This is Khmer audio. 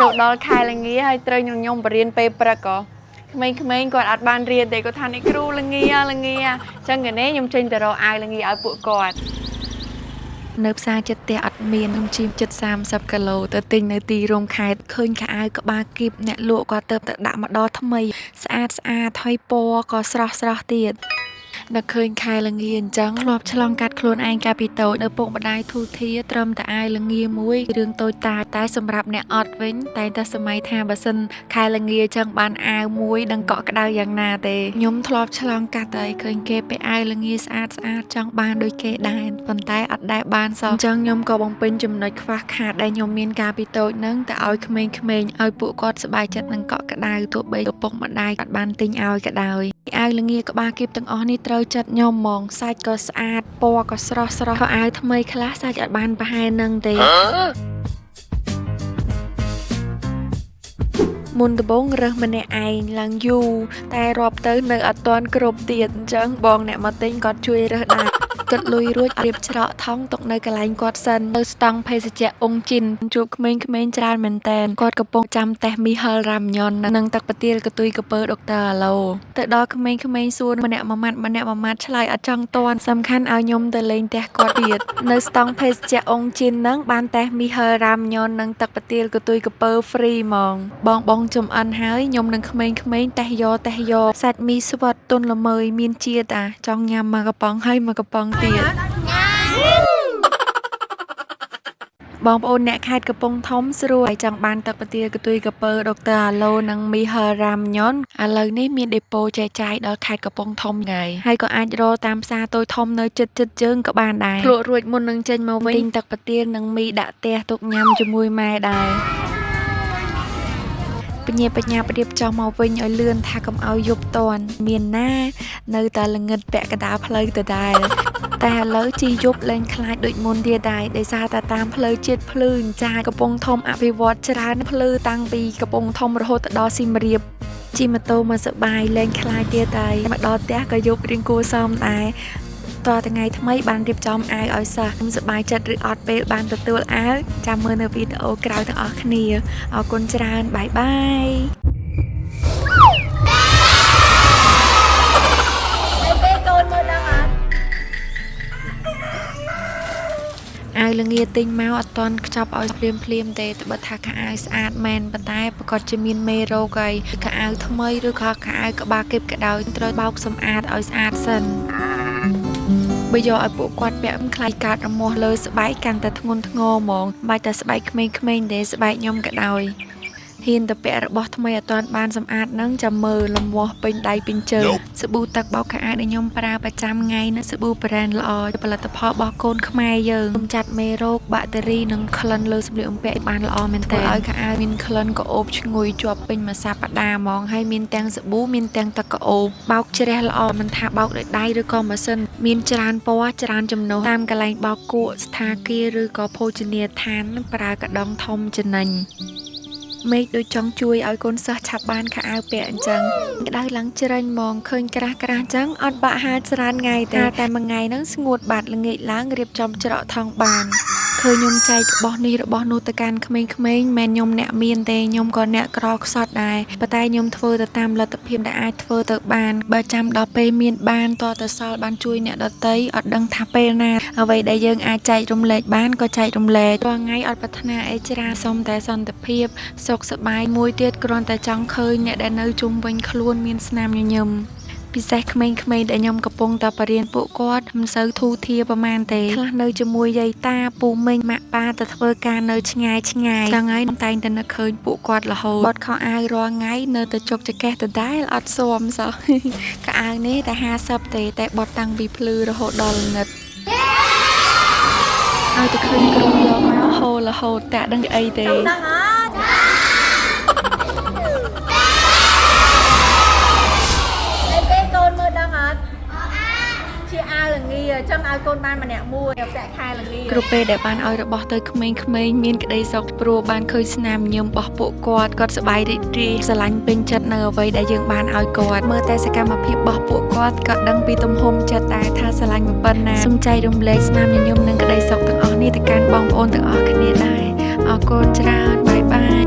ចូលដល់ខែល្ងាហើយត្រូវញញឹមបរៀនពេលព្រឹកក៏ក្មេងៗគាត់អត់បានរៀនទេគាត់ថានេះគ្រូល្ងាល្ងាអញ្ចឹងថ្ងៃនេះខ្ញុំចេញទៅរកអាវល្ងាឲ្យពួកគាត់នៅផ្សារចិត្តផ្ទះអត់មានខ្ញុំជិះជិត30គីឡូទៅទិញនៅទីរួមខេត្តឃើញខោអាវក្បាលគីបអ្នកលក់គាត់ទៅតែដាក់មកដល់ថ្មីស្អាតស្អាតហើយពណ៌ក៏ស្រស់ស្រស់ទៀត នឹកឃើញខែល្ងាអញ្ចឹងធ្លាប់ឆ្លងកាត់ខ្លួនឯងកាលពីតូចនៅពុកម្ដាយធូធាត្រឹមតែអាយល្ងាមួយរឿងតូចតាចតែសម្រាប់អ្នកអត់វិញតែងតែសម័យថាបើសិនខែល្ងាអញ្ចឹងបានអាវមួយដឹងកក់ក្ដៅយ៉ាងណាទេខ្ញុំធ្លាប់ឆ្លងកាត់ហើយឃើញគេពាក់អាវល្ងាស្អាតស្អាតចង់បានដូចគេដែរប៉ុន្តែអត់ដែលបានសោះអញ្ចឹងខ្ញុំក៏បំពេញចំណុចខ្វះខាតដែលខ្ញុំមានកាលពីតូចហ្នឹងទៅឲ្យក្មេងៗឲ្យពួកគាត់សប្បាយចិត្តនិងកក់ក្ដៅទោះបីឪពុកម្ដាយអត់បានទិញឲ្យក៏ដោយ អាវល្ងាក្បាលគីបទាំងអស់នេះត្រូវចិត្តខ្ញុំហ្មងសាច់ក៏ស្អាតពណ៌ក៏ស្រស់ស្រស់ខោអាវថ្មីខ្លះសាច់អត់បានប្រហែលនឹងទេមុនដំបូងរើសម្នាក់ឯងឡើងយូរតែរាប់ទៅនៅអត់ទាន់គ្រប់ទៀតអញ្ចឹងបងអ្នកមកទិញគាត់ជួយរើសដែរគិតលុយរួចរៀបច្រកថង់ទុកនៅកន្លែងគាត់សិននៅស្តង់ភេសជ្ជៈអង្គជីនជួបក្មេងៗច្រើនមែនតែនគាត់កំពុងចាំតេស្តមីហិលរ៉ាំញ៉ុននិងទឹកប្រទាលកន្ទុយកពើដុកទ័រអាឡូទៅដល់ក្មេងៗសួរម្នាក់មួយម៉ាត់ម្នាក់មួយម៉ាត់ឆ្លើយអត់ចង់តាន់សំខាន់ឲ្យខ្ញុំទៅលេងផ្ទះគាត់ទៀតនៅស្តង់ភេសជ្ជៈអង្គជីនហ្នឹងបានតេស្តមីហិលរ៉ាំញ៉ុននិងទឹកប្រទាលកន្ទុយកពើ free ហ្មងបងបងចំអិនហើយខ្ញុំនឹងក្មេងៗតេស្តយកតេស្តយកសាច់មីស្វិតទន់ល្មើយមានជាតិអាចង់ញ៉ាំមកកំប៉ុងហើយមកកំប៉ុងទៀត បងប្អូនអ្នកខេត្តកំពង់ធំស្រួលហើយចង់បានទឹកប្រទាលកន្ទុយកពើដុកទ័រអាឡូនិងមីហិលរ៉ាំញ៉ុនឥឡូវនេះមានដេប៉ូចែកចាយដល់ខេត្តកំពង់ធំថ្ងៃហើយក៏អាចរកតាមផ្សារតូចធំនៅជិតជិតជើងក៏បានដែរភ្លក់រួចមុននឹងចេញមកវិញទិញទឹកប្រទាលនិងមីដាក់ផ្ទះទុកញ៉ាំជាមួយម៉ែដែរបញ្ញាបញ្ញាប្រៀបចោះមកវិញឲ្យលឿនថាកុំឲ្យយប់តន់មានណា នៅតែល្ងិតពាក់កណ្ដាលផ្លូវដដែលតែឥឡូវជីយប់លែងខ្លាចដូចមុនទៀតដែរដោយសារតែតាមផ្លូវជាតិភ្លឺអញ្ចាកំពង់ធំអភិវឌ្ឍច្រើនភ្លឺតាំងពីកំពង់ធំរហូតទៅដល់សៀមរាបជិះម៉ូតូមកសប្បាយលែងខ្លាចទៀតហើយមកដល់ផ្ទះក៏យប់រៀងគួរសមដែរតើថ្ងៃថ្មីបានរៀបចំអាវឲ្យសិស្សខ្ញុំសប្បាយចិត្តឬអត់ពេលបានទទួលអាវចាំមើលនៅវីដេអូក្រោយទាំងអស់គ្នាអរគុណច្រើនបាយបាយ អីគេកូនមើលដឹងអត់ អាវល្ងាទិញមកអត់ទាន់ខ្ចប់ឲ្យភ្លាមភ្លាមទេត្បិតថាខោអាវស្អាតមែនប៉ុន្តែប្រកាសជាមានមេរោគហើយខោអាវថ្មីឬក៏ខោអាវក្បាលគិបក៏ដោយត្រូវបោកសម្អាតឲ្យស្អាតសិនបើយកឲ្យពួកគាត់ពាក់ខ្លាចកើតរមាស់លើស្បែកកាន់តែធ្ងន់ធ្ងរហ្មងមិនបាច់តែស្បែកក្មេងៗទេស្បែកខ្ញុំក៏ដោយហ៊ានទៅពាក់របស់ថ្មីអត់ទាន់បានសម្អាតហ្នឹងចាំមើលលំមាស់ពេញដៃពេញជើងសាប៊ូទឹកបោកខោអាវដែលខ្ញុំប្រើប្រចាំថ្ងៃហ្នឹងសាប៊ូ brand ល្អផលិតផលរបស់កូនខ្មែរយើងកម្ចាត់មេរោគបាក់តេរីនិងក្លិនលើសម្លៀកបំពាក់បានល្អមែនទែនឲ្យខោអាវមានក្លិនក្រអូបឈ្ងុយជាប់ពេញមួយសប្តាហ៍ហ្មងហើយមានទាំងសាប៊ូមានទាំងទឹកក្រអូបបោកជ្រះល្អមិនថាបោកដោយដៃឬក៏ម៉ាស៊ីនមានច្រើនពណ៌ច្រើនចំណុះតាមកន្លែងបោកគក់ស្ថាគារឬក៏ភោជនីយដ្ឋានប្រើកដងធំចំណេញ មេឃដូចចង់ជួយឲ្យកូនសិស្សឆាប់បានខោអាវពាក់អញ្ចឹងក្តៅឡើងជ្រេញហ្មងឃើញក្រាស់ក្រាស់អញ្ចឹងអត់បាក់ហាលច្រើនថ្ងៃទេតែមួយថ្ងៃហ្នឹងស្ងួតបាត់ល្ងាចឡើងរៀបចំច្រកថង់បានឃើញខ្ញុំចែករបស់នេះរបស់នោះទៅកាន់ក្មេងៗមិនមែនខ្ញុំអ្នកមានទេខ្ញុំក៏អ្នកក្រខ្សត់ដែរប៉ុន្តែខ្ញុំធ្វើទៅតាមលទ្ធភាពដែលអាចធ្វើទៅបានបើចាំដល់ពេលមានបានតទៅសល់បានជួយអ្នកដទៃអត់ដឹងថាពេលណាអ្វីដែលយើងអាចចែករំលែកបានក៏ចែករំលែករាល់ថ្ងៃអត់ប្រាថ្នាអីច្រើនសុំតែសន្តិភាព សុខសប្បាយមួយទៀតគ្រាន់តែចង់ឃើញអ្នកដែលនៅជុំវិញខ្លួនមានស្នាមញញឹមពិសេសក្មេងៗដែលខ្ញុំកំពុងតែបរៀនពួកគាត់មិនសូវធូរធារប្រហែលទេខ្លះនៅជាមួយយាយតាពូមីងម៉ាក់ប៉ាទៅធ្វើការនៅឆ្ងាយឆ្ងាយចង់ឲ្យតែងតែនឹកឃើញពួកគាត់រហូតបត់ខោអាវរាល់ថ្ងៃនៅតែជប់ចកេះដដែលអត់ស៊ាំសោះ ខោអាវនេះតែ50ទេតែបត់តាំងពីភ្លឺរហូតដល់ល្ងិតឲ្យតែឃើញគ្រូយកមកហូររហូតតែអត់ដឹងអីទេ ដឹងអត់អីគេកូនមើលដឹងអត់ជាអាវល្ងាអញ្ចឹងឲ្យកូនបានម្នាក់មួយពាក់ខែល្ងា គ្រប់ពេលដែលបានឲ្យរបស់ទៅក្មេងៗមានក្តីសុខព្រោះបានឃើញស្នាមញញឹមរបស់ពួកគាត់គាត់សប្បាយរីករាយស្រឡាញ់ពេញចិត្តនៅអ្វីដែលយើងបានឲ្យគាត់មើលតែសកម្មភាពរបស់ពួកគាត់ក៏ដឹងពីទំហំចិត្តដែរថាស្រឡាញ់ប៉ុណ្ណាសូមចែករំលែកស្នាមញញឹមនិងក្តីសុខទាំងអស់នេះទៅកាន់បងប្អូនទាំងអស់គ្នាដែរអរគុណច្រើនបាយបាយ។